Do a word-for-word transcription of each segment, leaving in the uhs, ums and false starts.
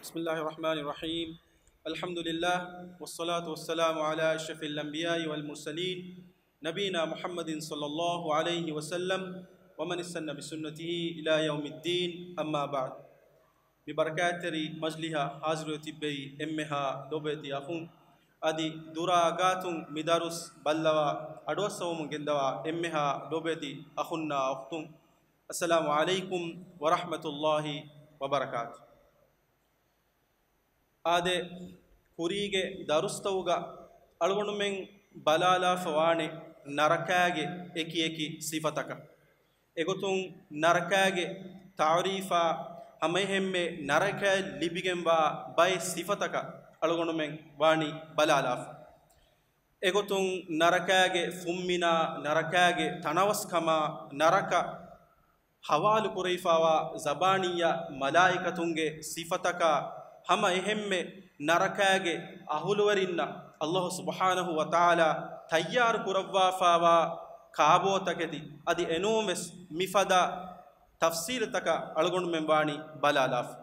بسم الله الرحمن الرحيم. الحمد لله، والصلاة والسلام على أشرف الأنبياء والمرسلين، نبينا محمد صلى الله عليه وسلم، ومن استن بسنته إلى يوم الدين، أما بعد. މި ބަރަކާތްތެރި މަޖްލިހަށް ހާޒިރުވެ ތިއްބެވި އެންމެހާ ލޯބިވެތި އަޚުން، އަދި ދުރާ ގާތުން މި ދަރުސް ބައްލަވާ އަޑުއައްސަވަމުން ގެންދަވާ އެންމެހާ ލޯބިވެތި އަޚުންނާ އުޚްތުން، އައްސަލާމު ޢަލައިކުމް ވަރަޙްމަތުﷲި ވަބަރަކާތު. އާދެ، ކުރީގެ ދަރުސްތައުގަ އަޅުގަނޑުމެން ބަލާލާފަ ވާނެ ނަރަކާގެ އެކި އެކި ސިފަތަކަށް. އެގޮތުން ނަރަކާގެ ތަޢުރީފާ ހަމައެހެންމެ ނަރަކައަށް ލިބިގެންވާ ބައެއް ސިފަތަކަށް އަޅުގަނޑުމެން ވާނީ ބަލާލާފަ. އެގޮތުން ނަރަކާގެ ފުންމިނާ، ނަރަކާގެ ތަނަވަސްކަމާ، ނަރަކަ ހަވާލު ކުރެވިފާވާ ޒަބާނިއްޔާ މަލާއިކަތުންގެ ސިފަތަކާ، ހަމަ އެހެންމެ ނަރަކާގެ އަހުލުވެރިންނަށް ﷲ ސުބްޙާނަހޫ ވަތަޢާލާ ތައްޔާރު ކުރައްވާފާވާ ކާބޯތަކެތި އަދި އެނޫންވެސް މިފަދަ ތަފްސީލުތަކަށް އަޅުގަނޑުމެން ވާނީ ބަލާލާފަ.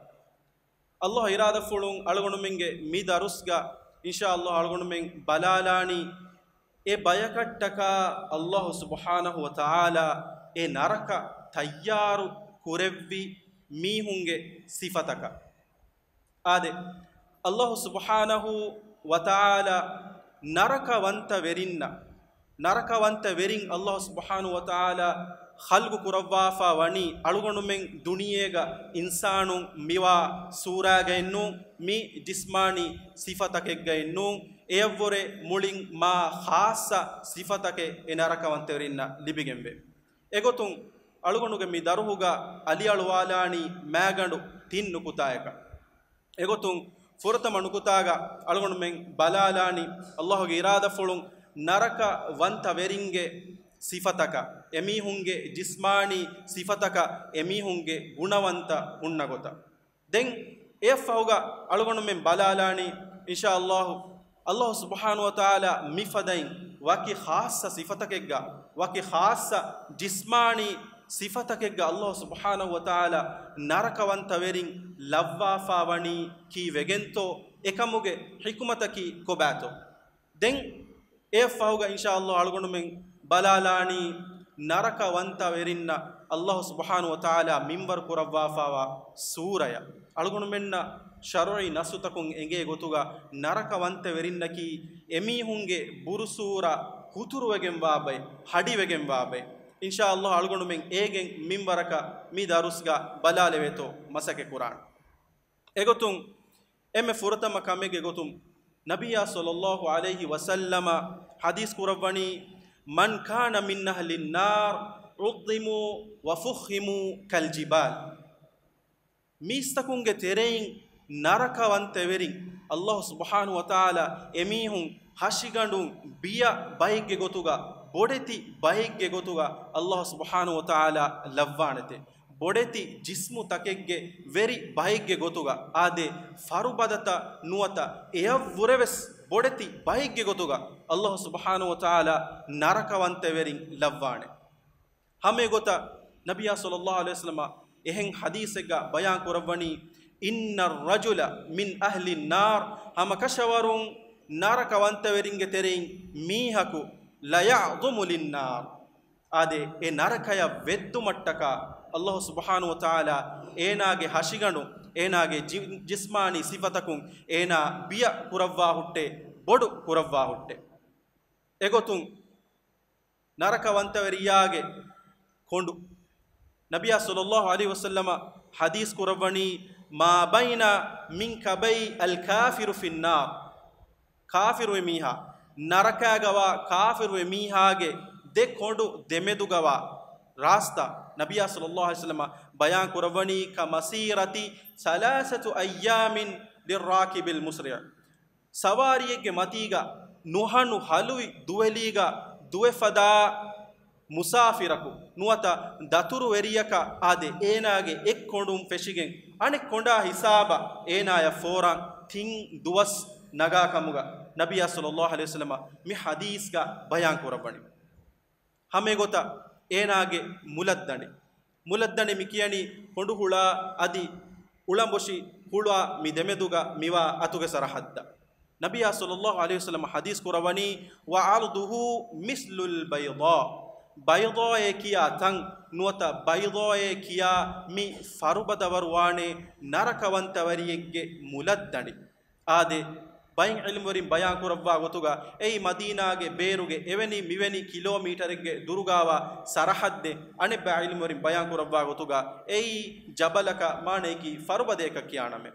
ﷲ އިރާދަފުޅުން އަޅުގަނޑުމެންގެ މި ދަރުސްގަ އިންޝާﷲ އަޅުގަނޑުމެން ބަލާލާނީ އެ ބަޔަކަށްޓަކާ ﷲ ސުބްޙާނަހޫ ވަތަޢާލާ އެ ނަރަކަ ތައްޔާރު ކުރެއްވި މީހުންގެ ސިފަތަކަށް. އާދެ، ﷲ ސުބްޙާނަހޫ ވަތަޢާލާ ނަރަކަވަންތަވެރިންނަށް، ނަރަކަވަންތަވެރިން ﷲ ސުބްޙާނަހޫ ވަތަޢާލާ ޚަލްޤު ކުރައްވާފަ ވަނީ އަޅުގަނޑުމެން ދުނިޔޭގަ އިންސާނުން މިވާ ސޫރާގައެއްނޫން، މި ޖިސްމާނީ ސިފަތަކެއްގައެއްނޫން، އެޔަށްވުރެ މުޅިން މާ ޚާއްޞަ ސިފަތަކެއް އެ ނަރަކަވަންތަވެރިންނަށް ލިބިގެންވޭ. އެގޮތުން އަޅުގަނޑުގެ މި ދަރުހުގަ އަލިއަޅުވާލާނީ މާގަނޑު ތިން ނުކުތާޔަކަށް. އެގޮތުން ފުރަތަމަ ނުކުތާގަ އަޅުގަނޑުމެން ބަލާލާނީ ﷲގެ އިރާދަފުޅުން ނަރަކަވަންތަވެރިންގެ ސިފަތަކަށް، އެމީހުންގެ ޖިސްމާނީ ސިފަތަކަށް، އެމީހުންގެ ގުނަވަންތަ ހުންނަ ގޮތަށް. ދެން އެއަށްފަހުގަ އަޅުގަނޑުމެން ބަލާލާނީ އިންޝާﷲ ﷲ ސުބްޙާނަހޫ ވަތަޢާލާ މިފަދައިން ވަކި ޚާއްޞަ ސިފަތަކެއްގަ، ވަކި ޚާއްޞަ ޖިސްމާނީ ސިފަތަކެއްގަ ﷲ ސުބްޙާނަހޫ ވަތަޢާލާ ނަރަކަވަންތަވެރިން ލައްވާފަވަނީ ކީއްވެގެންތޯ؟ އެކަމުގެ ޙިކުމަތަކީ ކޮބާތޯ؟ ދެން އެއަށްފަހުގަ އިންޝާﷲ އަޅުގަނޑުމެން ބަލާލާނީ ނަރަކަވަންތަވެރިންނަށް ﷲ ސުބްޙާނަހޫ ވަތަޢާލާ މިންވަރު ކުރައްވާފަވާ ސޫރަޔަށް. އަޅުގަނޑުމެންނަށް ޝަރުޢީ ނައްސުތަކުން އެނގޭ ގޮތުގަ ނަރަކަވަންތަވެރިންނަކީ އެމީހުންގެ ބުރުސޫރަ ހުތުރުވެގެންވާ ބައި، ހަޑިވެގެންވާ ބައި. އިންޝާﷲ އަޅުގަނޑުމެން އޭގެން މިންވަރަކަށް މި ދަރުސްގަ ބަލާލެވޭތޯ މަސައްކަތް ކުރާނެ. އެގޮތުން އެންމެ ފުރަތަމަ ކަމެއްގެ ގޮތުން ނަބިއްޔާ ޞައްލައްލާހު ޢަލައިހި ވަސައްލަމަ ޙަދީޘް ކުރައްވަނީ، من كان من أهل النار عظموا وفخموا كالجبال. މީސްތަކުންގެ ތެރެއިން ނަރަކަވަންތަވެރިން ﷲ ސުބްޙާނަހޫ ވަތަޢާލާ އެމީހުން ހަށިގަނޑުން ބިޔަ ބައެއްގެ ގޮތުގަ، ބޮޑެތި ބައެއްގެ ގޮތުގަ ﷲ ސުބްޙާނަހޫ ވަތަޢާލާ ލައްވާނެތެ. ބޮޑެތި ޖިސްމު ތަކެއްގެ ވެރި ބައެއްގެ ގޮތުގަ، އާދެ، ފަރުބަދަތައް ނުވަތަ އެޔަށްވުރެވެސް ބޮޑެތި ބައެއްގެ ގޮތުގަ ﷲ ސުބްޙާނަހޫ ވަތަޢާލާ ނަރަކަވަންތަވެރިން ލައްވާނެ. ހަމައެގޮތަށް ނަބިއްޔާ ޞައްލައްލާހު ޢަލައިހި ވަސައްލަމަ އެހެން ޙަދީޘެއްގަ ބަޔާން ކުރައްވަނީ، إن الرجل من أهل النار، ހަމަކަށަވަރުން ނަރަކަވަންތަވެރިންގެ ތެރެއިން މީހަކު، ليعظم للنار، އާދެ، އެ ނަރަކަޔަށް ވެއްދުމަށްޓަކާ ﷲ ސުބްޙާނަހޫ ވަތަޢާލާ އޭނާގެ ހަށިގަނޑު، އޭނާގެ ޖި-، ޖިސްމާނީ ސިފަތަކުން އޭނާ ބިޔަ ކުރައްވާ ހުއްޓޭ، ބޮޑު ކުރައްވާ ހުއްޓޭ. އެގޮތުން ނަރަކަވަންތަވެރިޔާގެ ކޮނޑު. ނަބިއްޔާ ޞައްލައްލާހު ޢަލައިހި ވަސައްލަމަ ޙަދީޘް ކުރައްވަނީ، ما بين منكبي الكافر في النار. ކާފިރު އެމީހާ ނަރަކާގަވާ، ކާފިރު އެމީހާގެ ދެ ކޮނޑު ދެމެދުގަވާ ރާސްތާ، ނަބިއްޔާ ޞައްލައްލާހު ޢަލައިހި ވަސައްލަމަ ބަޔާން ކުރައްވަނީ، كمسيرة ثلاثة أيام للراكب المسرع. ސަވާރިއެއްގެ މަތީގަ ނުހަނު ހަލުވި ދުވެލީގަ ދުވެފަދަ މުސާފިރަކު ނުވަތަ ދަތުރުވެރިޔަކަށް އާދެ، އޭނާގެ އެއް ކޮނޑުން ފެށިގެން އަނެއް ކޮނޑާ ހިސާބަށް އޭނާޔަށް ފޯރާން ތިން ދުވަސް ނަގާ ކަމުގަ ނަބިއްޔާ ޞައްލައްލާހު ޢަލައިހި ވަސައްލަމަ މި ޙަދީޘްގަ ބަޔާން ކުރައްވަނީ. ހަމައެގޮތަށް އޭނާގެ މުލައްދަނޑި، މުލައްދަނޑި މި ކިޔަނީ ކޮނޑުހުޅާ އަދި އުޅަނބޮށި ފުޅާ މި ދެމެދުގަ މިވާ އަތުގެ ސަރަހައްދަށް. ނަބިއްޔާ ޞައްލައްލާހު ޢަލައިހި ވަސައްލަމަ ޙަދީޘް ކުރައްވަނީ، "وعرضه مثل البيضاء." ބައިޟާއޭ ކިޔާ ތަން ނުވަތަ ބައިޟާއޭ ކިޔާ މި ފަރުބަދަވަރު ވާނެ ނަރަކަވަންތަވެރިއެއްގެ މުލައްދަނޑި. އާދެ، ބައެއް ޢިލްމުވެރިން ބަޔާން ކުރައްވާ ގޮތުގަ އެއީ މަދީނާގެ ބޭރުގެ އެވެނި މިވެނި ކިލޯމީޓަރެއްގެ ދުރުގާވާ ސަރަޙައްދެއް. އަނެއްބައި ޢިލްމުވެރިން ބަޔާން ކުރައްވާ ގޮތުގަ އެއީ ޖަބަލަކަށް މާނަޔަކީ ފަރުބަދަޔަކަށް ކިޔާނަމޭ.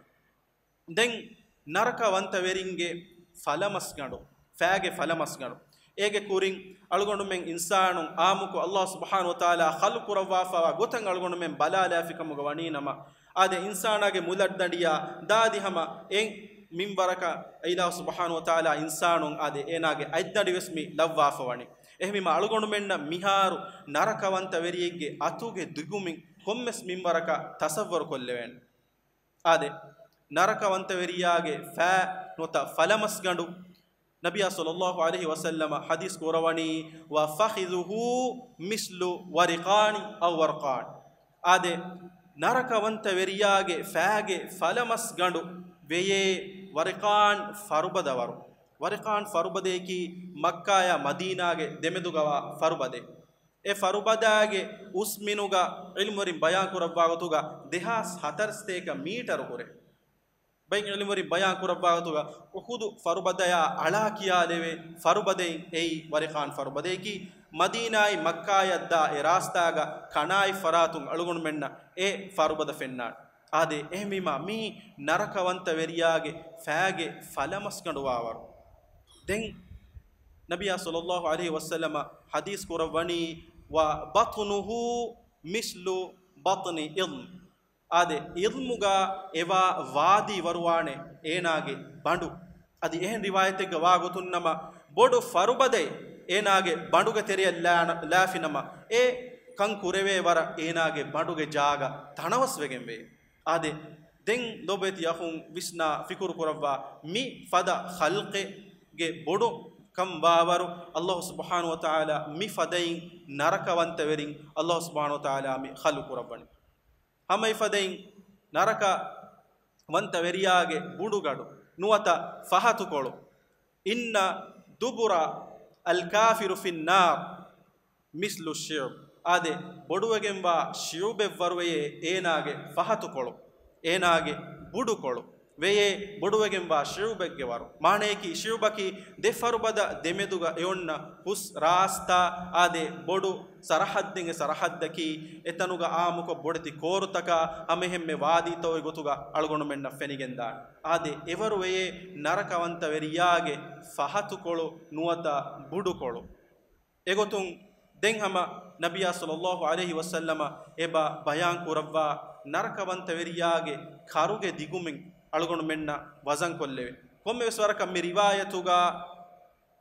ދެން ނަރަކަވަންތަވެރިންގެ ފަލަމަސްގަނޑު، ފައިގެ ފަލަމަސްގަނޑު. އޭގެ ކުރިން އަޅުގަނޑުމެން އިންސާނުން އާއްމުކޮށް ﷲ ސުބްޙާނަހޫ ވަތަޢާލާ ޚަލްޤު ކުރައްވާފަވާ ގޮތަށް އަޅުގަނޑުމެން ބަލާލާފިކަމުގަ ވަނީނަމަ، އާދެ، އިންސާނާގެ މުލައްދަނޑިޔާ ދާދި ހަމަ އެއް މިންވަރަކަށް އިލާހު ސުބްޙާނަހޫ ވަތަޢާލާ އިންސާނުން އާދެ، އޭނާގެ އަތްދަނޑިވެސް މި ލައްވާފަ ވަނީ. އެހެންވީމަ އަޅުގަނޑުމެންނަށް މިހާރު ނަރަކަވަންތަވެރިއެއްގެ އަތުގެ ދިގުމިން ކޮންމެސް މިންވަރަކަށް ތަޞައްވަރު ކޮށްލެވޭނެ. އާދެ، ނަރަކަވަންތަވެރިޔާގެ ފައި ނުވަތަ ފަލަމަސްގަނޑު، ނަބިއްޔާ ޞައްލައްލާހު ޢަލައިހި ވަސައްލަމަ ޙަދީޘް ކުރައްވަނީ، "وفخذه مثل ورقان أو ورقان." އާދެ، ނަރަކަވަންތަވެރިޔާގެ ފައިގެ ފަލަމަސްގަނޑު ވެޔޭ ވަރިޤާން ފަރުބަދަވަރު. ވަރިޤާން ފަރުބަދަޔަކީ މައްކާޔާ މަދީނާގެ ދެމެދުގަވާ ފަރުބަދައެއް. އެ ފަރުބަދާގެ އުސްމިނުގަ ޢިލްމުވެރިން ބަޔާން ކުރައްވާ ގޮތުގަ ދެހާސް ހަތަރެއް ސަތޭކަ މީޓަރު ހުރޭ. ބައެއް ޢިލްމުވެރިން ބަޔާން ކުރައްވާ ގޮތުގަ އުޙުދު ފަރުބަދަޔާ އަޅާ ކިޔާލެވޭ ފަރުބަދައިން އެއީ ވަރިޤާން ފަރުބަދަޔަކީ، މަދީނާއިން މައްކާޔަށްދާ އެ ރާސްތާގަ ކަނާތް ފަރާތުން އަޅުގަނޑުމެންނަށް އެ ފަރުބަދަ ފެންނާނެ. އާދެ، އެހެންވީމާ މީ ނަރަކަވަންތަވެރިޔާގެ ފައިގެ ފަލަމަސްގަނޑު ވާވަރު. ދެން ނަބިއްޔާ ޞައްލައްލާހު ޢަލައިހި ވަސައްލަމަ ޙަދީޘް ކުރައްވަނީ، "وبطنه مثل بطن عظم." އާދެ، ޢިޟްމުގަ އެވާ ވާދީ ވަރުވާނެ އޭނާގެ ބަނޑު. އަދި އެހެން ރިވާޔަތެއްގަ ވާ ގޮތުން ނަމަ، ބޮޑު ފަރުބަދައެއް އޭނާގެ ބަނޑުގެ ތެރެއަށް ލާ-، ލާފި ނަމަ، އެ ކަން ކުރެވޭ ވަރަށް އޭނާގެ ބަނޑުގެ ޖާގަ ތަނަވަސްވެގެން ވޭ. އާދެ، ދެން ލޯބިވެތި އަޚުން ވިސްނާ ފިކުރު ކުރައްވާ، މި ފަދަ ޚަލްޤެއްގެ ބޮޑު ކަން ވާވަރު، ﷲ ސުބްޙާނަހޫ ވަތަޢާލާ މި ފަދައިން ނަރަކަވަންތަވެރިން ﷲ ސުބްޙާނަހޫ ވަތަޢާލާ މި ޚަލްޤު ކުރައްވަނީ. ހަމަ އެފަދައިން ނަރަކަވަންތަވެރިޔާގެ ބުޑުގަނޑު ނުވަތަ ފަހަތުކޮޅު، "إن دبر الكافر في النار مثل الشعب." އާދެ، ބޮޑުވެގެންވާ ޝިޢުބެއްވަރުވެޔޭ އޭނާގެ ފަހަތުކޮޅު، އޭނާގެ ބުޑުކޮޅު ވެޔޭ ބޮޑުވެގެންވާ ޝިޢުބެއްގެ ވަރު. މާނަޔަކީ، ޝިޢުބަކީ ދެ ފަރުބަދަ ދެމެދުގަ އެއޮންނަ ހުސް ރާސްތާ، އާދެ، ބޮޑު ސަރަޙައްދެއްގެ ސަރަޙައްދަކީ، އެތަނުގަ އާއްމުކޮށް ބޮޑެތި ކޯރުތަކާ ހަމައެހެންމެ ވާދީތައް އޮތް ގޮތުގަ އަޅުގަނޑުމެންނަށް ފެނިގެންދާނެ. އާދެ، އެވަރު ވެޔޭ ނަރަކަވަންތަވެރިޔާގެ ފަހަތުކޮޅު ނުވަތަ ބުޑުކޮޅު. އެގޮތުން ދެން ހަމަ ނަބިއްޔާ ޞައްލައްލާހު ޢަލައިހި ވަސައްލަމަ އެބަ ބަޔާން ކުރައްވާ ނަރަކަވަންތަވެރިޔާގެ ކަރުގެ ދިގުމިން އަޅުގަނޑުމެންނަށް ވަޒަން ކޮށްލެވޭ. ކޮންމެވެސް ވަރަކަށް މި ރިވާޔަތުގަ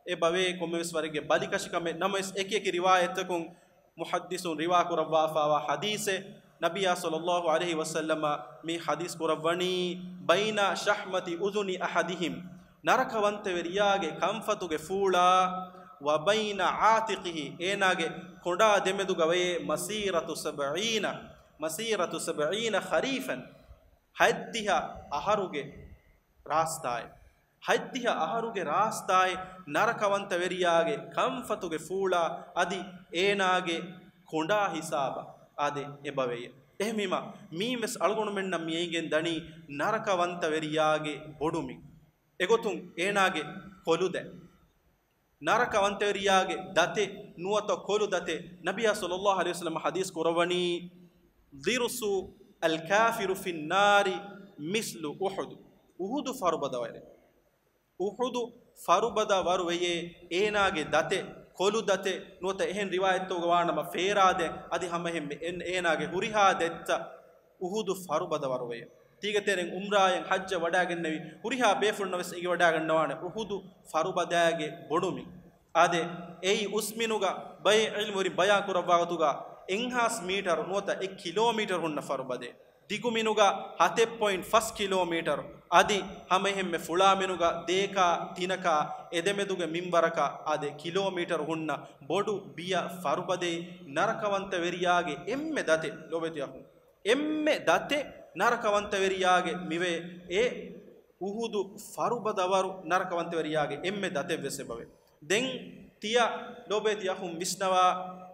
އެބަވޭ ކޮންމެވެސް ވަރެއްގެ ބަލިކަށިކަމެއް ނަމަވެސް، އެކިއެކި ރިވާޔަތްތަކުން މުޙައްދިސުން ރިވާ ކުރައްވާފާވާ ޙަދީޘެއް، ނަބިއްޔާ ޞައްލައްލާހު ޢަލައިހި ވަސައްލަމަ މި ޙަދީޘް ކުރައްވަނީ، "بين شحمة أذن أحدهم." ނަރަކަވަންތަވެރިޔާގެ ކަންފަތުގެ ފޫޅާ، "وبين عاتقه." އޭނާގެ ކޮނޑާ ދެމެދުގަ ވެޔޭ، "مسيرة سبعين، مسيرة سبعين خريفا." ހަތްދިހަ އަހަރުގެ ރާސްތާއެއް. ހަތްދިހަ އަހަރުގެ ރާސްތާއެއް ނަރަކަވަންތަވެރިޔާގެ ކަންފަތުގެ ފޫޅާ އަދި އޭނާގެ ކޮނޑާ ހިސާބަށް އާދެ އެބަވެޔޭ. އެހެންވީމަ، މީމެސް އަޅުގަނޑުމެންނަށް މި އެނގެން ދަނީ ނަރަކަވަންތަވެރިޔާގެ ބޮޑުމިން. އެގޮތުން އޭނާގެ ކޮލުދަތް. ނަރަކަވަންތަވެރިޔާގެ ދަތެއް ނުވަތަ ކޮލު ދަތެއް، ނަބިއްޔާ ޞައްލައްލާހު ޢަލައިހި ވަސައްލަމަ ޙަދީޘް ކުރައްވަނީ، "ضرس الكافر في النار مثل أحد." އުޙުދު ފަރުބަދަވަރެއް. އުޙުދު ފަރުބަދަ ވަރު ވެޔޭ، އޭނާގެ ދަތެއް، ކޮލު ދަތެއް ނުވަތަ އެހެން ރިވާޔަތްތަކުގަ ވާނަމަ ފޭރާ ދަތް، އަދި ހަމައެހެންމެ އެ-، އޭނާގެ ހުރިހާ ދަތްތައް އުޙުދު ފަރުބަދަ ވަރު ވެޔޭ. ތީގެ ތެރެއިން ޢުމްރާއަށް ޙައްޖަށް ވަޑައިގެންނެވި ހުރިހާ ބޭފުޅުންނަށް ވެސް އެނގިވަޑައިގަންނަވާނެ އުޙުދު ފަރުބަދައިގެ ބޮޑުމިން. އާދެ، އެއީ އުސްމިނުގަ ބައެއް ޢިލްމުވެރިން ބަޔާން ކުރައްވާ ގޮތުގަ އެއްހާސް މީޓަރު ނުވަތަ އެއް ކިލޯމީޓަރު ހުންނަ ފަރުބަދައެއް. ދިގުމިނުގަ ހަތެއް ޕޮއިންޓް ފަސް ކިލޯމީޓަރު. އަދި ހަމައެހެންމެ ފުޅާމިނުގަ ދޭކާ ތިނަކާ އެދެމެދުގެ މިންވަރަކަށް އާދެ، ކިލޯމީޓަރު ހުންނަ ބޮޑު ބިޔަ ފަރުބަދައެއް. ނަރަކަވަންތަވެރިޔާގެ އެންމެ ދަތެއް، ލޯބިވެތި އަޚުން، އެންމެ ދަތެއް ނަރަކަވަންތަވެރިޔާގެ މިވެ އެ އުހުދު ފަރުބަދަވަރު ނަރަކަވަންތަވެރިޔާގެ އެންމެ ދަތެއްވެސް އެބަވޭ. ދެން ތިޔަ ލޯބޭތި އަޚުން ވިސްނަވާ،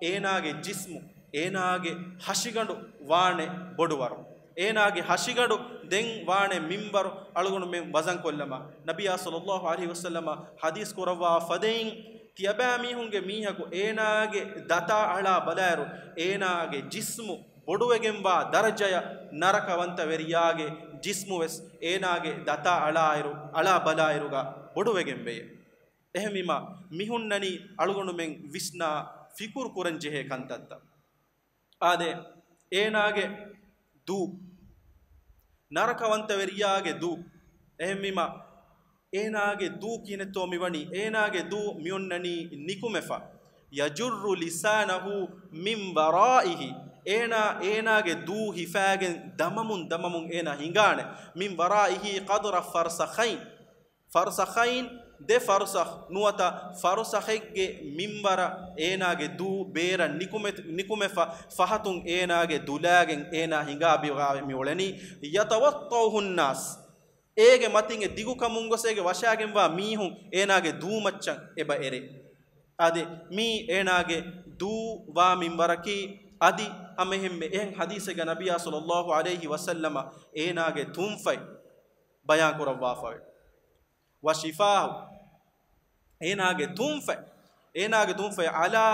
އޭނާގެ ޖިސްމު، އޭނާގެ ހަށިގަނޑު ވާނެ ބޮޑުވަރު. އޭނާގެ ހަށިގަނޑު ދެން ވާނެ މިންވަރު އަޅުގަނޑުމެން ވަޒަން ކޮށްލަމާ. ނަބިއްޔާ ޞައްލައްލާހު ޢަލައިހި ވަސައްލަމަ ޙަދީޘް ކުރައްވާ ފަދައިން، ތިޔަބައިމީހުންގެ މީހަކު އޭނާގެ ދަތާ އަޅާ ބަލާއިރު، އޭނާގެ ޖިސްމު ބޮޑުވެގެންވާ ދަރަޖަޔަށް ނަރަކަވަންތަވެރިޔާގެ ޖިސްމުވެސް އޭނާގެ ދަތާ އަޅާއިރު، އަޅާ ބަލާއިރުގަ ބޮޑުވެގެންވެޔޭ. އެހެންވީމާ، މިހުންނަނީ އަޅުގަނޑުމެން ވިސްނާ ފިކުރު ކުރަން ޖެހޭ ކަންތައްތައް. އާދެ، އޭނާގެ ދޫ، ނަރަކަވަންތަވެރިޔާގެ ދޫ. އެހެންވީމާ، އޭނާގެ ދޫ ކިހިނެއްތޯ މިވަނީ؟ އޭނާގެ ދޫ މިއޮންނަނީ ނިކުމެފަ. يجر لسانه من ورائه. އޭނާ، އޭނާގެ ދޫ ހިފާގެން ދަމަމުން ދަމަމުން އޭނާ ހިނގާނެ. من ورائه قدر فرسخين. ފަރުސަޚައިން، ދެ ފަރުސަޚް ނުވަތަ ފަރުސަޚެއްގެ މިންވަރަށް އޭނާގެ ދޫ ބޭރަށް ނިކުމެ-، ނިކުމެފަ ފަހަތުން އޭނާގެ ދުލާގެން އޭނާ ހިނގާ ބިގާ މި އުޅެނީ. يتوطؤه الناس. އޭގެ މަތިން އެ ދިގުކަމުން ގޮސް އޭގެ ވަށާގެންވާ މީހުން އޭނާގެ ދޫމައްޗަށް އެބަ އެރޭ. އާދެ، މީ އޭނާގެ ދޫ ވާ މިންވަރަކީ. އަދި ހަމައެހެންމެ އެހެން ޙަދީޘެއްގަ ނަބިއްޔާ ޞައްލައްލާހު ޢަލައިހި ވަސައްލަމަ އޭނާގެ ތުންފަތް ބަޔާން ކުރައްވާފަވޭ. وشفاه، އޭނާގެ ތުންފަތް، އޭނާގެ ތުންފަތް، على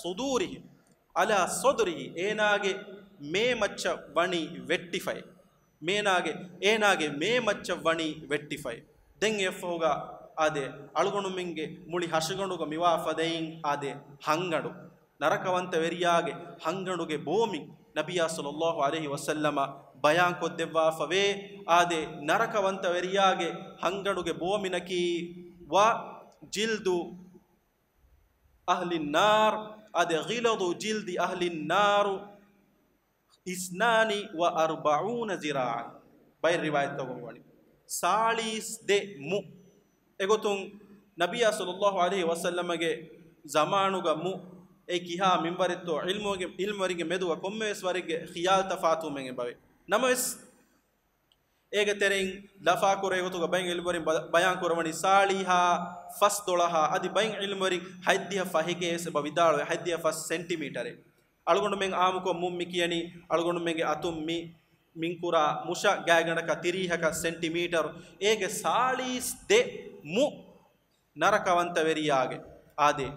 صدوره، على صدره، އޭނާގެ މޭމައްޗަށް ވަނީ ވެއްޓިފައި. މޭނާގެ، އޭނާގެ މޭމައްޗަށް ވަނީ ވެއްޓިފައި. ދެން އެއަށްފަހުގަ އާދެ، އަޅުގަނޑުމެންގެ މުޅި ހަށިގަނޑުގަ މިވާ ފަދައިން އާދެ، ހަންގަނޑު. ނަރަކަވަންތަވެރިޔާގެ ހަންގަނޑުގެ ބޯމިން ނަބިއްޔާ ޞައްލައްލާހު ޢަލައިހި ވަސައްލަމަ ބަޔާންކޮށްދެއްވާފަވޭ. އާދެ، ނަރަކަވަންތަވެރިޔާގެ ހަންގަނޑުގެ ބޯމިނަކީ، وجلد أهل النار، އާދެ، غلظ جلد أهل النار اثنان وأربعون ذراعا. ބައެއް ރިވާޔަތްތަކުން ވަނީ ސާޅީސް ދެ މު. އެގޮތުން ނަބިއްޔާ ޞައްލައްލާހު ޢަލައިހި ވަސައްލަމަގެ ޒަމާނުގަ މު އެ ކިހާ މިންވަރެއްތޯ ޢިލްމުވެރިންގެ، ޢިލްމުވެރިންގެ މެދުގަ ކޮންމެވެސް ވަރެއްގެ ޚިޔާލު ތަފާތުވުމެއް އެބަވޭ. ނަމަވެސް، އޭގެ ތެރެއިން ލަފާކުރޭ ގޮތުގަ ބައެއް ޢިލްމުވެރިން ބަ-، ބަޔާން ކުރަވަނީ ސާޅީހާ ފަސް ދޮޅަހާ، އަދި ބައެއް ޢިލްމުވެރިން ހަތްދިހަ ފަހެކޭ ވެސް އެބަ ވިދާޅުވޭ، ހަތްދިހަ ފަސް ސެންޓިމީޓަރެއް. އަޅުގަނޑުމެން އާއްމުކޮށް މު މި ކިޔަނީ، އަޅުގަނޑުމެންގެ އަތުން މި މިންކުރާ މުށަށް ގާތްގަނޑަކަށް ތިރީހަކަށް ސެންޓިމީޓަރު. އޭގެ ސާޅީސް ދެ މު ނަރަކަވަންތަވެރިޔާގެ އާދެ،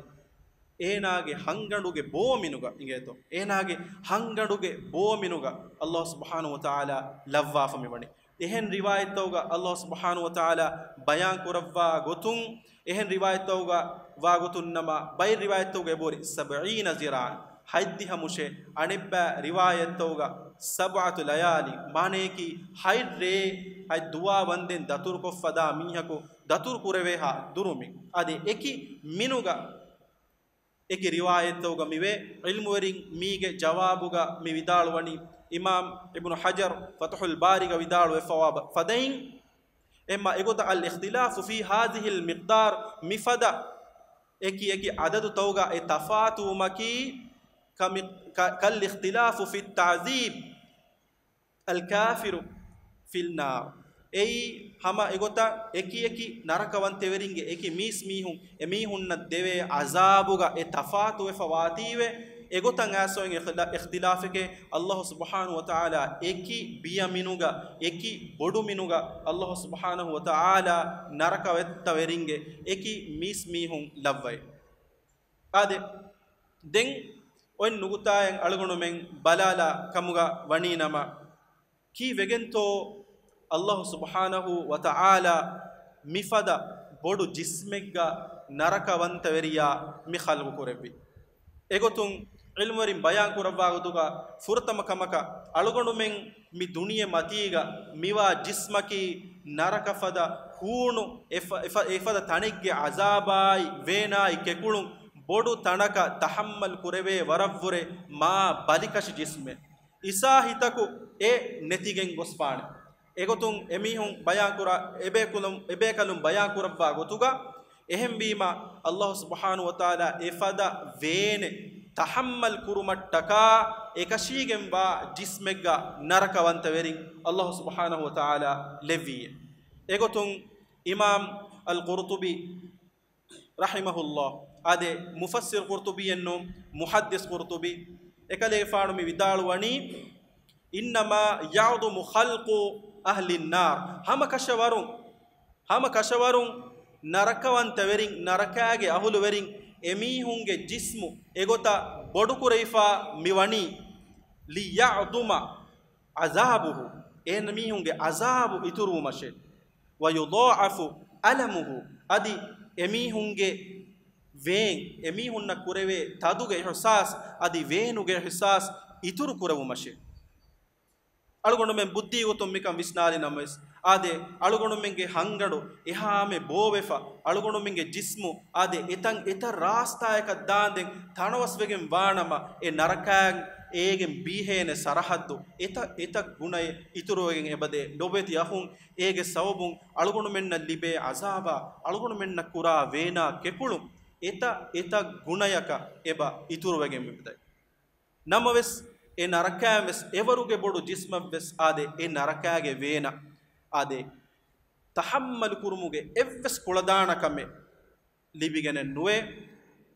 އޭނާގެ ހަންގަނޑުގެ ބޯމިނުގަ އިނގޭތޯ، އޭނާގެ ހަންގަނޑުގެ ބޯމިނުގަ ﷲ ސުބްޙާނަހޫ ވަތަޢާލާ ލައްވާފަ މިވަނީ. އެހެން ރިވާޔަތްތަކުގަ ﷲ ސުބްޙާނަހޫ ވަތަޢާލާ ބަޔާން ކުރައްވާ ގޮތުން، އެހެން ރިވާޔަތްތަކުގަ ވާ ގޮތުން ނަމަ، ބައެއް ރިވާޔަތްތަކުގަ އެބަހުރި سبعين ذراعا، ހަތްދިހަ މުށެއް. އަނެއްބައި ރިވާޔަތްތަކުގަ سبعة ليال، މާނަޔަކީ ހަތް ރޭ، ހަތް ދުވާ ވަންދެން ދަތުރުކޮށްފަ ދާ މީހަކު ދަތުރު ކުރެވޭހާ ދުރުމިން. އަދި އެކި މިނުގަ އެކި ރިވާޔަތްތަކުގަ މިވޭ. ޢިލްމުވެރިން މީގެ ޖަވާބުގަ މި ވިދާޅުވަނީ، އިމާމް އިބްނު ޙަޖަރު ފަތުޙުލް ބާރީގަ ވިދާޅުވެފަވާ ފަދައިން، އެމަ އެގޮތަށް الاختلاف في هذه المقدار، މިފަދަ އެކި އެކި ޢަދަދުތަކުގަ އެ ތަފާތުވުމަކީ، ކަމި-، ކަ-، كالاختلاف في تعذيب الكافر في النار. އެއީ ހަމަ އެގޮތަށް އެކި އެކި ނަރަކަވަންތެވެރިންގެ އެކި މީސްމީހުން އެމީހުންނަށް ދެވޭ ޢަޒާބުގަ އެ ތަފާތުވެފަ ވާތީވެ، އެގޮތަށް އައިސްފައި އިޚްތިލާ-، އިޚްތިލާފެކޭ. ﷲ ސުބްޙާނަހޫ ވަތަޢާލާ އެކި ބިޔަމިނުގަ، އެކި ބޮޑުމިނުގަ ﷲ ސުބްޙާނަހޫ ވަތަޢާލާ ނަރަކަވަންތަވެރިންގެ އެކި މީސްމީހުން ލައްވައި. އާދެ، ދެން އޮތް ނުކުތާއެއް އަޅުގަނޑުމެން ބަލާލާ ކަމުގަ ވަނީ ނަމަ، ކީއްވެގެންތޯ ﷲ ސުބްޙާނަހޫ ވަތަޢާލާ މިފަދަ ބޮޑު ޖިސްމެއްގަ ނަރަކަވަންތަވެރިޔާ މި ޚަލްޤު ކުރެއްވި؟ އެގޮތުން ޢިލްމުވެރިން ބަޔާން ކުރައްވާ ގޮތުގަ ފުރަތަމަ ކަމަކަށް އަޅުގަނޑުމެން މި ދުނިޔެ މަތީގަ މިވާ ޖިސްމަކީ ނަރަކަފަދަ ހޫނު އެފަ-، އެފަ-، އެފަދަ ތަނެއްގެ ޢަޒާބާއި ވޭނާއި ކެކުޅުން ބޮޑު ތަނަކަށް ތަޙައްމަލް ކުރެވޭ ވަރަށްވުރެ މާ ބަލިކަށި ޖިސްމެއް. އިސާހިތަކު އެ ނެތިގެން ގޮސްފާނެ. އެގޮތުން އެމީހުން ބަޔާންކުރާ، އެބޭކަލުން، އެބޭކަލުން ބަޔާން ކުރައްވާ ގޮތުގަ، އެހެންވީމަ، ﷲ ސުބްޙާނަހޫ ވަތަޢާލާ އެފަދަ ވޭނެއް، ތަޙައްމަލް ކުރުމަށްޓަކާ އެކަށީގެންވާ ޖިސްމެއްގަ ނަރަކަވަންތަވެރިން އައްލާހު ސުބްޙާނަހު ވަތަޢާލާ ލެއްވިއޭ. އެގޮތުން އިމާމް އަލް ޤުރުޠުބީ ރަޙިމަހުﷲ، އާދެ، މުފައްސިރު ޤުރުޠުބީއެއްނު، މުޙައްދިސް ޤުރުޠުބީ، އެކަލޭގެފާނު މި ވިދާޅުވަނީ، إنما يعظم خلق أهل النار، ހަމަ ކަށަވަރުން، ހަމަ ކަށަވަރުން ނަރަކަވަންތަވެރިން، ނަރަކާގެ އަހުލުވެރިން، އެމީހުންގެ ޖިސްމު އެގޮތަށް ބޮޑުކުރެވިފާ މިވަނީ، ليعظم عذابه، އެމީހުންގެ ޢަޒާބު އިތުރުވުމަށޭ، ويضاعف ألمه، އަދި އެމީހުންގެ ވޭން، އެމީހުންނަށް ކުރެވޭ ތަދުގެ އިޙްސާސް، އަދި ވޭނުގެ އިޙްސާސް އިތުރު ކުރެވުމަށޭ. އަޅުގަނޑުމެން ބުއްދީގޮތުން މިކަން ވިސްނާލި ނަމަވެސް، އާދެ، އަޅުގަނޑުމެންގެ ހަންގަނޑު އެހާމެ ބޯވެފަ، އަޅުގަނޑުމެންގެ ޖިސްމު، އާދެ، އެތަން އެތައް ރާސްތާއަކަށް ދާންދެން ތަނަވަސްވެގެން ވާނަމަ، އެ ނަރަކާއަށް އޭގެން ބީހޭނެ ސަރަޙައްދު އެތައް އެތައް ގުނައެއް އިތުރުވެގެން އެބަދޭ. ލޮބުވެތި އަޚުން، އޭގެ ސަބަބުން އަޅުގަނޑުމެންނަށް ލިބޭ ޢަޒާބާ، އަޅުގަނޑުމެންނަށް ކުރާ ވޭނާ ކެކުޅުން އެތައް އެތައް ގުނަޔަކަށް އެބަ އިތުރުވެގެން މިއުޅޭ. ނަމަވެސް، އެ ނަރަކާއިން ވެސް އެވަރުގެ ބޮޑު ޖިސްމަށްވެސް އާދެ، އެ ނަރަކާގެ ވޭނަ އާދެ، ތަޙައްމަލު ކުރުމުގެ އެއްވެސް ކުޅަދާނަ ކަމެއް ލިބިގެނެއް ނުވޭ.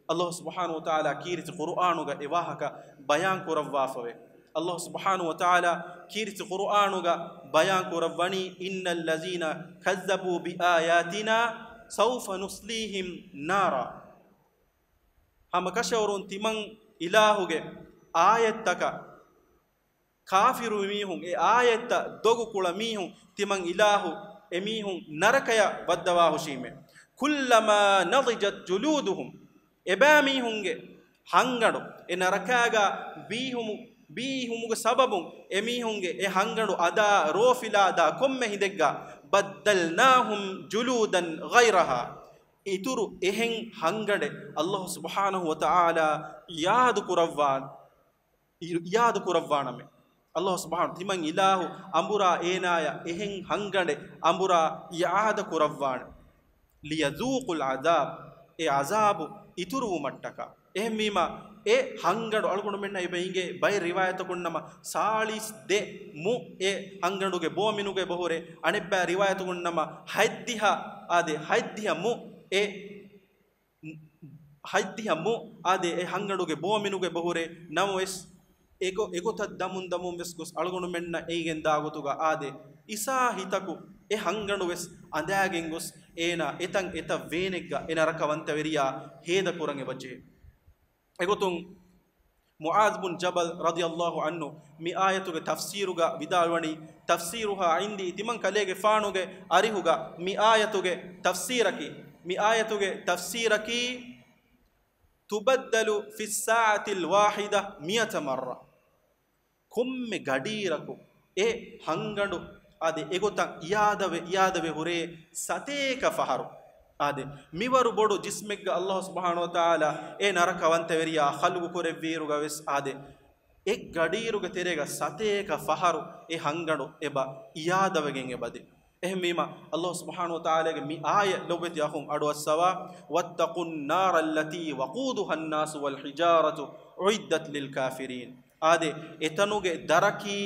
އައްލާހު ސުބްޙާނަހު ވަތަޢާލާ ކީރިތި ޤުރުއާނުގަ އެ ވާހަކަ ބަޔާން ކުރައްވާފަވޭ. އައްލާހު ސުބްޙާނަހު ވަތަޢާލާ ކީރިތި ޤުރުއާނުގަ ބަޔާން ކުރައްވަނީ، إن الذين كذبوا بآياتنا سوف نصليهم نارا. ހަމަ ކަށަވަރުން ތިމަން އިލާހުގެ އާޔަތްތަކަށް ކާފިރު މީހުން، އެ އާޔަތްތައް ދޮގު ކުޅަ މީހުން، ތިމަން އިލާހު އެމީހުން ނަރަކަޔަށް ވައްދަވާހުށީމޭ. كلما نضجت جلودهم، އެބައިމީހުންގެ ހަންގަނޑު އެ ނަރަކާގަ ބީހުމު، ބީހުމުގެ ސަބަބުން އެމީހުންގެ އެ ހަންގަނޑު އަދާ ރޯފިލާ ދާ ކޮންމެ ހިނދެއްގަ، بدلناهم جلودا غيرها، އިތުރު އެހެން ހަންގަނޑެއް އައްލާހު ސުބްޙާނަހު ވަތަޢާލާ އިޢާދަ ކުރައްވާ، އިޢާދަ ކުރައްވާނަމޭ. އައްލާހު ސުބްޙާނަހު، ތިމަން އިލާހު އަނބުރާ އޭނާޔަށް އެހެން ހަންގަނޑެއް އަނބުރާ އިޢާދަ ކުރައްވާނެ. ليذوقوا العذاب، އެ ޢަޒާބު އިތުރުވުމަށްޓަކާ. އެހެންވީމަ، އެ ހަންގަނޑު އަޅުގަނޑުމެންނަށް އެބަ އިނގޭ ބައެއް ރިވާޔަތަކުންނަމަ ސާޅީސް ދެ މު އެ ހަންގަނޑުގެ ބޯ މިނުގެ ބަހުރޭ، އަނެއްބައި ރިވާޔަތަކުންނަމަ ހަތްދިހަ، އާދެ، ހަތްދިހަ މު އެ ހަތްދިހަ މު އާދެ، އެ ހަންގަނޑުގެ ބޯ މިނުގެ ބަހުރޭ. ނަމަވެސް، އެގޮ-، އެގޮތަށް ދަމުން ދަމުން ވެސް ގޮސް އަޅުގަނޑުމެންނަށް އެއިގެން ދާ ގޮތުގަ އާދެ، އިސާ ހިތަކު އެ ހަންގަނޑު ވެސް އަނދާގެން ގޮސް، އޭނާ އެތަން އެތައް ވޭނެއްގަ އެ ނަރަކަވަންތަވެރިޔާ ހޭދަ ކުރަން އެބަޖެހޭ. އެގޮތުން، މުޢާޛް ބުން ޖަބަލް ރަޟިޔަﷲ ޢަންހު މި އާޔަތުގެ ތަފްސީރުގަ ވިދާޅުވަނީ، تفسيرها عندي، ތިމަން ކަލޭގެފާނުގެ އަރިހުގަ މި އާޔަތުގެ ތަފްސީރަކީ، މި އާޔަތުގެ ތަފްސީރަކީ، تبدل في الساعة الواحدة مئة مرة. ކޮންމެ ގަޑިއިރަކު އެ ހަންގަނޑު އާދެ، އެގޮތަށް އިއާދަވެ، އިއާދަވެ ހުރޭ ސަތޭކަ ފަހަރު. އާދެ، މިވަރު ބޮޑު ޖިސްމެއްގަ އައްލާހު ސުބްޙާނަހު ވަތަޢާލާ އެ ނަރަކަވަންތަވެރިޔާ ޚަލްޤު ކުރެއްވިއިރުގަ ވެސް އާދެ، އެއް ގަޑިއިރުގެ ތެރޭގަ ސަތޭކަ ފަހަރު އެ ހަންގަނޑު އެބަ އިއާދަވެގެން އެބަދޭ. އެހެންވީމަ، އައްލާހު ސުބްޙާނަހު ވަތަޢާލާގެ މި އާޔަތް ލޮބުވެތި އަޚުން އަޑުއައްސަވާ، واتقوا النار التي وقودها الناس والحجارة أعدت للكافرين. އާދެ، އެތަނުގެ ދަރަކީ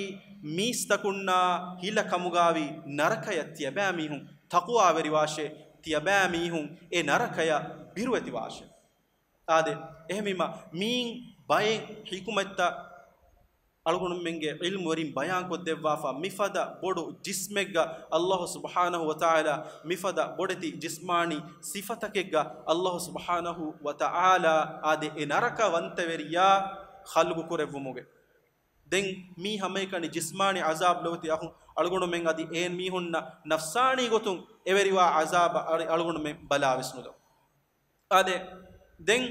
މީސްތަކުންނާ ހިލަ ކަމުގާވި ނަރަކަޔަށް ތިޔަބައިމީހުން ތަޤުވާވެރިވާށޭ، ތިޔަބައިމީހުން އެ ނަރަކަޔަށް ބިރުވެތިވާށޭ. އާދެ، އެހެންވީމަ، މީން ބައެއް ޙިކުމަތްތައް އަޅުގަނޑުމެންގެ ޢިލްމުވެރިން ބަޔާންކޮށްދެއްވާފަ، މިފަދަ ބޮޑު ޖިސްމެއްގަ އައްލާހު ސުބްޙާނަހު ވަތަޢާލާ މިފަދަ ބޮޑެތި ޖިސްމާނީ ސިފަތަކެއްގަ އައްލާހު ސުބްޙާނަހު ވަތަޢާލާ އާދެ، އެ ނަރަކަވަންތަވެރިޔާ ޚަލްޤު ކުރެއްވުމުގެ. ދެން މީ ހަމައެކަނި ޖިސްމާނީ ޢަޒާބު ލޮބުވެތި އަޚުން، އަޅުގަނޑުމެން އަދި އެހެން މީހުންނަށް ނަފްސާނީ ގޮތުން އެވެރިވާ ޢަޒާބަށް އަޅު-، އަޅުގަނޑުމެން ބަލާވެސް ނުލައު. އާދެ، ދެން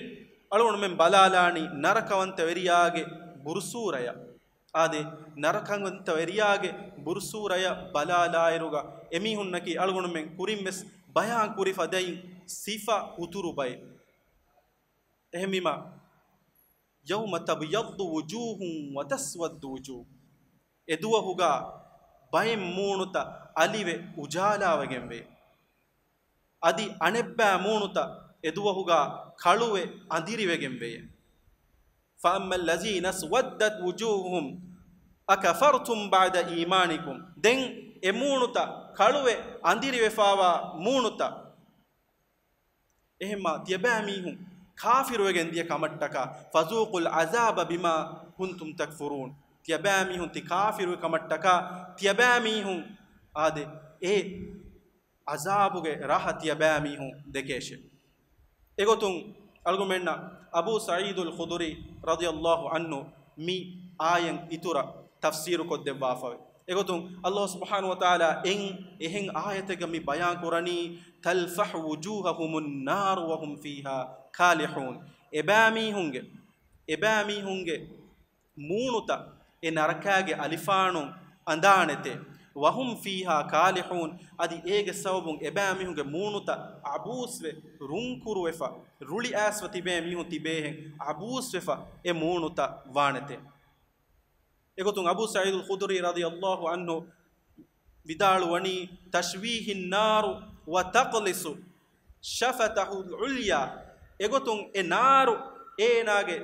އަޅުގަނޑުމެން ބަލާލާނީ ނަރަކަވަންތަވެރިޔާގެ ބުރުސޫރަޔަށް. އާދެ، ނަރަކަވަންތަވެރިޔާގެ ބުރުސޫރަޔަށް ބަލާލާއިރުގަ އެމީހުންނަކީ އަޅުގަނޑުމެން ކުރިން ވެސް ބަޔާން ކުރި ފަދައިން ސިފަ ހުތުރު ބައެއް. އެހެންވީމަ، يوم تبيض وجوه وتسود وجوه. އެ ދުވަހުގަ ބައެއް މޫނުތައް އަލިވެ އުޖާލާވެގެންވޭ. އަދި އަނެއްބައި މޫނުތައް އެ ދުވަހުގަ ކަޅުވެ އަނދިރިވެގެންވޭ. فأما الذين اسودت وجوههم أكفرتم بعد إيمانكم. ދެން އެ މޫނުތައް، ކަޅުވެ އަނދިރިވެފާވާ މޫނުތައް، އެހެންމާ ތިޔަބައިމީހުން ކާފިރުވެގެން ދިޔަ ކަމަށްޓަކާ، فذوقوا العذاب بما كنتم تكفرون. ތިޔަބައިމީހުން ތި ކާފިރުވި ކަމަށްޓަކާ، ތިޔަބައިމީހުން އާދެ، އެ ޢަޒާބުގެ ރަހަ ތިޔަބައިމީހުން ދެކޭށެ. އެގޮތުން އަޅުގަނޑުމެންނަށް އަބޫ ސަޢީދުލް ޚުދުރީ ރަޟިޔަﷲ ޢަންހު މި އާޔަތް އިތުރަށް ތަފްސީރު ކޮށްދެއްވާފަވޭ. އެގޮތުން ﷲ ސުބްޙާނަހު ވަތަޢާލާ އެން އެހެން އާޔަތެއްގަ މި ބަޔާން ކުރަނީ، تلفح وجوههم النار وهم فيها كالحون. އެބައިމީހުންގެ، އެބައިމީހުންގެ މޫނުތައް އެ ނަރަކާގެ އަލިފާނުން އަނދާނެތޭ. وهم فيها كالحون، އަދި އޭގެ ސަބަބުން އެބައިމީހުންގެ މޫނުތައް އަބޫސްވެ، ރުންކުރުވެފަ، ރުޅިއައިސްފަ ތިބޭ މީހުން ތިބޭހެން އަބޫސްވެފަ އެ މޫނުތައް ވާނެތޭ. އެގޮތުން އަބޫ ސަޢީދުލް ޚުދުރީ ރަޟިޔަﷲ ޢަންހު ވިދާޅުވަނީ، تشويه النار وتقلص شفته العليا. އެގޮތުން އެ ނާރު އޭނާގެ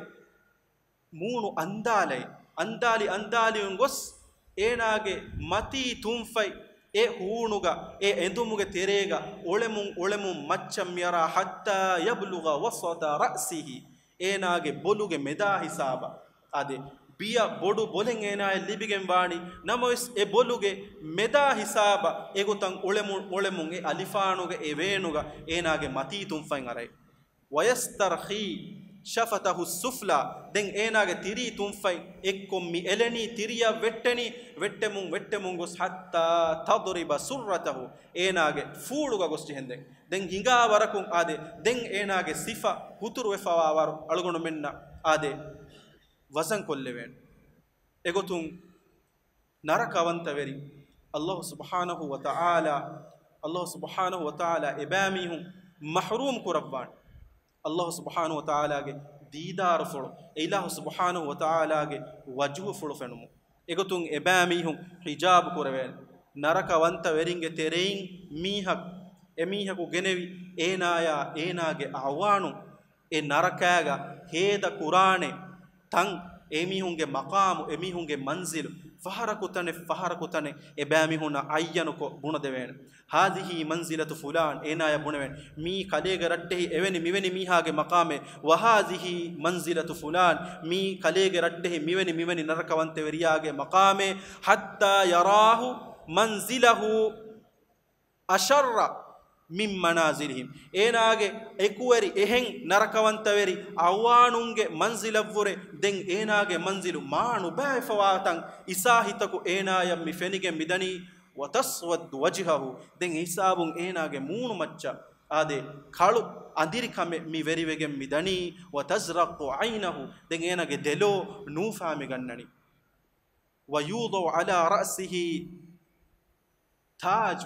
މޫނު އަންދާލައި، އަންދާލި އަންދާލިވުން ގޮސް، އޭނާގެ މަތީ ތުންފަތް އެ ހޫނުގަ، އެ އެނދުމުގެ ތެރޭގަ އުޅެމުން އުޅެމުން މައްޗަށް މިއަރާ، حتى يبلغ وسط رأسه، އޭނާގެ ބޮލުގެ މެދާ ހިސާބަށް. އާދެ، ބިޔަ ބޮޑު ބޮލެއް އޭނާއަށް ލިބިގެން ވާނީ، ނަމަވެސް އެ ބޮލުގެ މެދާ ހިސާބަށް އެގޮތަށް އުޅެމުން އުޅެމުން އެ އަލިފާނުގަ އެ ވޭނުގަ އޭނާގެ މަތީ ތުންފަތް އަރައި. ويسترخي شفته السفلى، ދެން އޭނާގެ ތިރީ ތުންފަތް އެއްކޮށް މި އެލެނީ، ތިރިއަށް ވެއްޓެނީ، ވެއްޓެމުން ވެއްޓެމުން ގޮސް، حتى تضرب سرته، އޭނާގެ ފޫޅުގަ ގޮސް ޖެހެންދެން. ދެން ހިނގާ ވަރަކުން އާދެ، ދެން އޭނާގެ ސިފަ ހުތުރުވެފަވާ ވަރު އަޅުގަނޑުމެންނަށް އާދެ ވަޒަން ކޮށްލެވޭނެ. އެގޮތުން ނަރަކަވަންތަވެރި ﷲ ސުބްޙާނަހު ވަތަޢާލާ، ﷲ ސުބްޙާނަހު ވަތަޢާލާ އެބައިމީހުން މަޙްރޫމް ކުރައްވާނެ. ﷲ ސުބްޙާނަހު ވަތަޢާލާގެ ދީދާރުފުޅު، އެ އިލާހު ސުބްޙާނަހު ވަތަޢާލާގެ ވަޖުހުފުޅު ފެނުމުން. އެގޮތުން އެބައިމީހުން ހިޖާބު ކުރެވޭނެ. ނަރަކަވަންތަވެރިންގެ ތެރެއިން މީހަކު، އެމީހަކު ގެނެވި އޭނާޔާ އޭނާގެ އަޢުވާނުން އެ ނަރަކާގަ ހޭދަ ކުރާނެ ތަން، އެމީހުންގެ މަޤާމު، އެމީހުންގެ މަންޒިލު، ފަހަރަކު ތަނެއް، ފަހަރަކު ތަނެއް އެބައިމީހުންނަށް އައްޔަނުކޮށް ބުނެދެވޭނެ. هذه منزلة فلان، އޭނާޔަށް ބުނެވޭނެ، މީ ކަލޭގެ ރައްޓެހި އެވެނި މިވެނި މީހާގެ މަޤާމޭ. وهذه منزلة فلان، މީ ކަލޭގެ ރައްޓެހި މިވެނި މިވެނި ނަރަކަވަންތެވެރިޔާގެ މަޤާމޭ. حتى يراه منزله أشر من منازلهم. އޭނާގެ އެކުވެރި އެހެން ނަރަކަވަންތަވެރި އަޢުވާނުންގެ މަންޒިލަށްވުރެ ދެން އޭނާގެ މަންޒިލު މާ ނުބައިފަވާތަން އިސާހިތަކު އޭނާޔަށް މި ފެނިގެން މިދަނީ. وتسود وجهه، ދެން އެހިސާބުން އޭނާގެ މޫނުމައްޗަށް އާދެ، ކަޅު އަނދިރިކަމެއް މި ވެރިވެގެން މިދަނީ. وتزرق عينه، ދެން އޭނާގެ ދެލޯ ނޫފާ މިގަންނަނީ. ويوضع على رأسه تاج،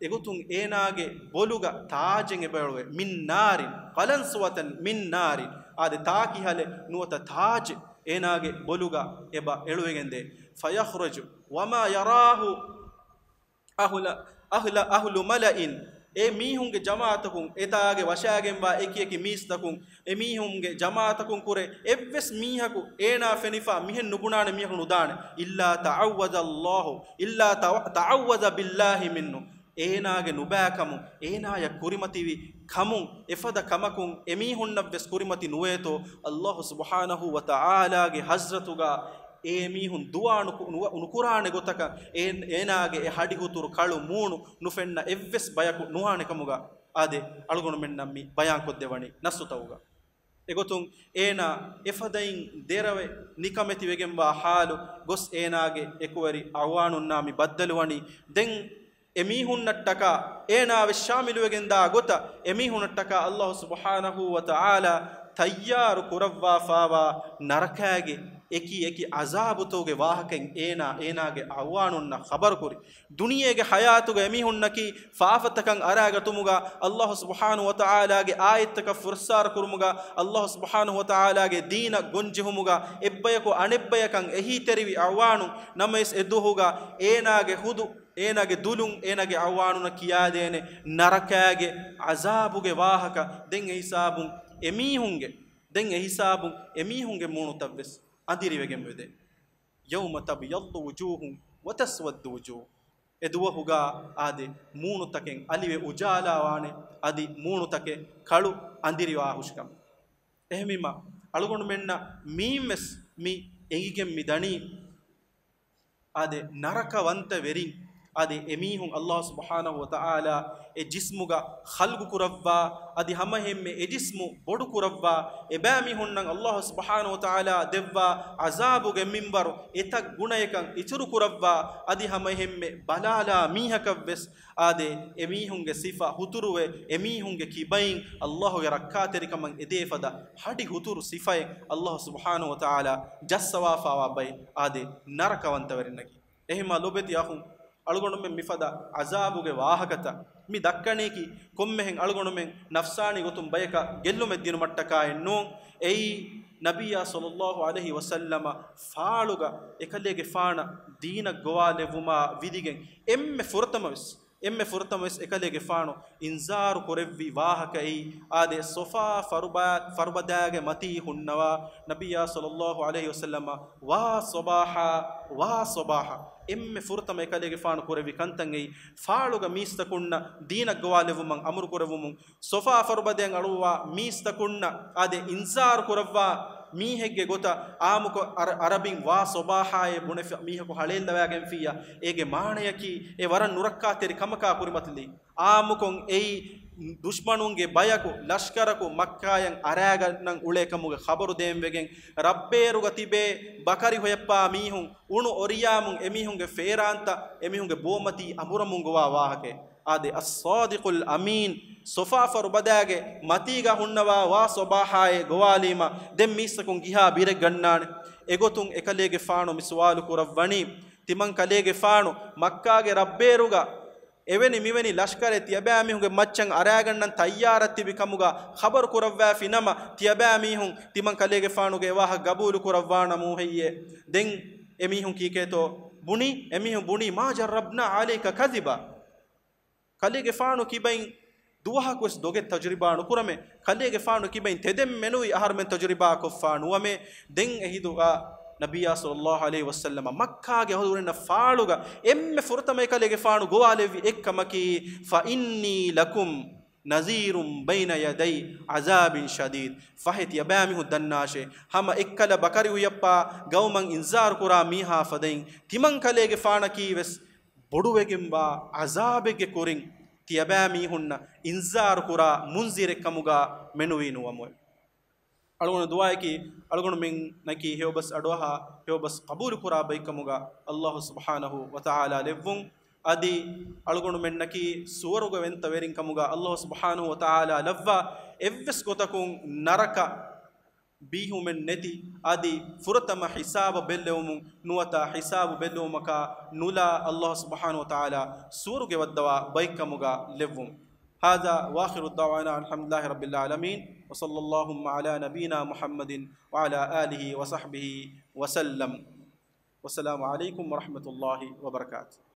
އެގޮތުން އޭނާގެ ބޮލުގަ ތާޖެއް އެބައެޅުވޭ. من نار، قلنسوة من نار، އާދެ، ތާކިހަލެއް ނުވަތަ ތާޖެއް އޭނާގެ ބޮލުގަ އެބަ އެޅުވެގެންދޭ. فيخرج وما يراه أهل، أهل، أهل ملأ، އެ މީހުންގެ ޖަމާޢަތަކުން، އެތާގެ ވަށާގެންވާ އެކި އެކި މީސްތަކުން، އެ މީހުންގެ ޖަމާޢަތަކުން ކުރެ އެއްވެސް މީހަކު އޭނާ ފެނިފާ މިހެން ނުބުނާނެ މީހަކު ނުދާނެ. إلا تعوذ الله، إلا تع، تعوذ بالله منه. އޭނާގެ ނުބައިކަމުން، އޭނާޔަށް ކުރިމަތިވި ކަމުން، އެފަދަ ކަމަކުން އެމީހުންނަށްވެސް ކުރިމަތި ނުވޭތޯ، ﷲ ސުބްޙާނަހު ވަތަޢާލާގެ ޙަޟްރަތުގަ އެމީހުން ދުޢާ ނުކު، ނު، ނުކުރާނެ ގޮތަކަށް އޭ، އޭނާގެ އެ ހަޑިހުތުރު ކަޅު މޫނު ނުފެންނަ އެއްވެސް ބަޔަކު ނުވާނެ ކަމުގަ އާދެ، އަޅުގަނޑުމެންނަށް މި ބަޔާންކޮށްދެވަނީ ނައްސުތަކުގަ. އެގޮތުން އޭނާ އެފަދައިން ދެރަވެ ނިކަމެތިވެގެންވާ ޙާލު ގޮސް އޭނާގެ އެކުވެރި އަޢުވާނުންނާ މި ބައްދަލުވަނީ. ދެން އެމީހުންނަށްޓަކާ އޭނާވެސް ޝާމިލުވެގެންދާ ގޮތަށް އެމީހުންނަށްޓަކާ ﷲ ސުބްޙާނަހު ވަތަޢާލާ ތައްޔާރު ކުރައްވާފާވާ ނަރަކާގެ އެކި އެކި ޢަޒާބުތަކުގެ ވާހަކައިން އޭނާ، އޭނާގެ އަޢުވާނުންނަށް ޚަބަރުކުރި. ދުނިޔޭގެ ޙަޔާތުގަ އެމީހުންނަކީ ފާފަތަކަށް އަރާގަތުމުގަ ﷲ ސުބްޙާނަހު ވަތަޢާލާގެ އާޔަތްތަކަށް ފުރައްސާރަ ކުރުމުގަ، ﷲ ސުބްޙާނަހު ވަތަޢާލާގެ ދީނަށް ގޮންޖެހުމުގަ، އެއްބަޔަކު އަނެއްބަޔަކަށް އެހީތެރިވި އަޢުވާނުން. ނަމަވެސް އެ ދުވަހުގަ އޭނާގެ ހުދު، އޭނާގެ ދުލުން އޭނާގެ އަޢުވާނުންނަށް ކިޔާދޭނެ ނަރަކާގެ ޢަޒާބުގެ ވާހަކަ. ދެން އެ ހިސާބުން އެމީހުންގެ ދެން އެހިސާބުން އެމީހުންގެ މޫނުތައްވެސް އަނދިރިވެގެން ވެދޭ. يوم تبيض وجوه وتسود وجوه. އެ ދުވަހުގަ އާދެ، މޫނުތަކެއް އަލިވެ އުޖާލާވާނެ، އަދި މޫނުތަކެއް ކަޅު އަނދިރިވާހުށިކަމަށް. އެހެންވީމަ، އަޅުގަނޑުމެންނަށް މީންވެސް މި އެނގިގެން މި ދަނީ، އާދެ، ނަރަކަވަންތަ ވެރިން، އާދެ، އެމީހުން ﷲ ސުބްޙާނަހޫ ވަތަޢާލާ އެ ޖިސްމުގަ ޚަލްޤު ކުރައްވާ، އަދި ހަމައެހެންމެ އެ ޖިސްމު ބޮޑު ކުރައްވާ، އެބައިމީހުންނަށް ﷲ ސުބްޙާނަހޫ ވަތަޢާލާ ދެއްވާ ޢަޒާބުގެ މިންވަރު އެތައް ގުނަޔަކަށް އިތުރު ކުރައްވާ، އަދި ހަމައެހެންމެ ބަލާލާ މީހަކަށްވެސް އާދެ، އެމީހުންގެ ސިފަ ހުތުރުވެ، އެމީހުންގެ ކިބައިން ﷲގެ ރައްކާތެރިކަމަށް އެދޭ ފަދަ ހަޑި ހުތުރު ސިފައެއް ﷲ ސުބްޙާނަހޫ ވަތަޢާލާ ޖައްސަވާފާވާ ބައެއް އާދެ، ނަރަކަވަންތަވެރިންނަކީ. އެހެންމާ ލޯބިވެތި އަޚުން، އަޅުގަނޑުމެން މިފަދަ ޢަޒާބުގެ ވާހަކަތައް މި ދައްކަނީކީ ކޮންމެހެން އަޅުގަނޑުމެން ނަފްސާނީ ގޮތުން ބަޔަކަށް ގެއްލުމެއްދިނުމަށްޓަކާއެއް ނޫން. އެއީ ނަބިއްޔާ ޞައްލައްލާހު ޢަލައިހި ވަސައްލަމަ ފާޅުގަ އެކަލޭގެފާނަށް ދީނަށް ގޮވާލެއްވުމާ ވިދިގެން އެންމެ ފުރަތަމަވެސް، އެންމެ ފުރަތަމަވެސް އެކަލޭގެފާނު އިންޒާރު ކުރެއްވި ވާހަކައީ، އާދެ، ޞަފާ ފަރުބަ-، ފަރުބަދާގެ މަތީ ހުންނަވާ ނަބިއްޔާ ޞައްލައްލާހު ޢަލައިހި ވަސައްލަމަ، ވާ ޞަބާޙާ، ވާ ޞަބާޙާ، އެންމެ ފުރަތަމަ އެކަލޭގެފާނު ކުރެއްވި ކަންތައް އެއީ، ފާޅުގަ މީސްތަކުންނަށް ދީނަށް ގޮވާލެއްވުމަށް އަމުރު ކުރެއްވުމުން، ޞަފާ ފަރުބަދައިން އަޅުއްވާ މީސްތަކުންނަށް އާދެ، އިންޒާރު ކުރައްވާ މީހެއްގެ ގޮތަށް ޢާއްމުކޮށް އަރަ-، ޢަރަބިން ވާ ޞަބާޙާއޭ ބުނެފަ މީހަކު ހަޅޭއްލަވާގެންފިއްޔާ، އޭގެ މާނަޔަކީ އެ ވަރަށް ނުރައްކާތެރި ކަމަކާ ކުރިމަތިލީ. ޢާއްމުކޮށް އެއީ ދުޝްމަނުންގެ ބަޔަކު، ލަޝްކަރަކު މައްކާޔަށް އަރާގަންނަން އުޅޭ ކަމުގެ ޚަބަރު ދޭން ވެގެން، ރައްބޭރުގަ ތިބޭ ބަކަރި ހޮޔައްޕާ މީހުން، އުނު އޮރިޔާމުން އެމީހުންގެ ފޭރާންތައް އެމީހުންގެ ބޯމަތީ އަނބުރަމުން ގޮވާ ވާހަކައެއް. އާދެ، އައްޞާދިޤުލް އަމީން، ޞަފާ ފަރުބަދާގެ މަތީގަ ހުންނަވާ ވާ ޞަބާޙާއޭ ގޮވާލީމަ، ދެން މީސްތަކުން ގިހާ ބިރެއް ގަންނާނެ. އެގޮތުން އެކަލޭގެފާނު މި ސުވާލު ކުރައްވަނީ، ތިމަން ކަލޭގެފާނު މައްކާގެ ރައްބޭރުގަ އެވެނި މިވެނި ލަޝްކަރެއް ތިޔަބައިމީހުންގެ މައްޗަށް އަރާގަންނަން ތައްޔާރަށް ތިބި ކަމުގަ ޚަބަރު ކުރައްވާފި ނަމަ، ތިޔަބައިމީހުން ތިމަން ކަލޭގެފާނުގެ އެވާހަކަ ގަބޫލު ކުރައްވާނަމޫ ހެއްޔޭ؟ ދެން އެމީހުން ކީކޭތޯ ބުނީ؟ އެމީހުން ބުނީ، "ما جربنا عليك كذبا." ކަލޭގެފާނު ކިބައިން ދުވަހަކުވެސް ދޮގެއް ތަޖުރިބާ ނުކުރަމޭ. ކަލޭގެފާނު ކިބައިން ތެދެއް މެނުވީ އަހަރުމެން ތަޖުރިބާ ކޮށްފާ ނުވަމޭ. ދެން އެހިނދުގަ ނަބިއްޔާ ޞައްލައްލާހު ޢަލައިހި ވަސައްލަމަ މައްކާގެ އަހުލުވެރިންނަށް ފާޅުގަ އެންމެ ފުރަތަމަ އެކަލޭގެފާނު ގޮވާލެއްވި އެއްކަމަކީ، "فإني لكم نذير بين يدي عذاب شديد." ފަހެ ތިޔަބައިމީހުން ދަންނާށޭ، ހަމަ އެއްކަލަ ބަކަރި ހުޔައްޕާ ގައުމަށް އިންޒާރު ކުރާ މީހާ ފަދައިން، ތިމަން ކަލޭގެފާނަކީ ވެސް ބޮޑުވެގެންވާ ޢަޒާބެއްގެ ކުރިން ތިޔަބައިމީހުންނަށް އިންޒާރު ކުރާ މުންޒިރެއް ކަމުގަ މެނުވީ ނުވަމުވެ. އަޅުގަނޑު ދުޢާއަކީ، އަޅުގަނޑުމެންނަކީ ހެޔޮބަސް އަޑުއަހާ، ހެޔޮބަސް ޤަބޫލު ކުރާ ބައެއްކަމުގަ ﷲ ސުބްޙާނަހޫ ވަތަޢާލާ ލެއްވުން. އަދި އަޅުގަނޑުމެންނަކީ ސުވަރުގަވެންތަ ވެރިން ކަމުގަ ﷲ ސުބްޙާނަހޫ ވަތަޢާލާ ލައްވާ، އެއްވެސް ގޮތަކުން ނަރަކަ ބީހުމެއް ނެތި، އަދި ފުރަތަމަ ހިސާބަށް ބެއްލެވުމުން ނުވަތަ ހިސާބު ބެއްލެވުމަކާ ނުލާ، ﷲ ސުބްޙާނަހޫ ވަތަޢާލާ ސުވަރުގެ ވައްދަވާ ބައެއްކަމުގަ ލެއްވުން. هذا وآخر دعوانا أن الحمد لله رب العالمين، وصلى اللهم على نبينا محمد وعلى آله وصحبه وسلم. والسلام عليكم ورحمة الله وبركاته.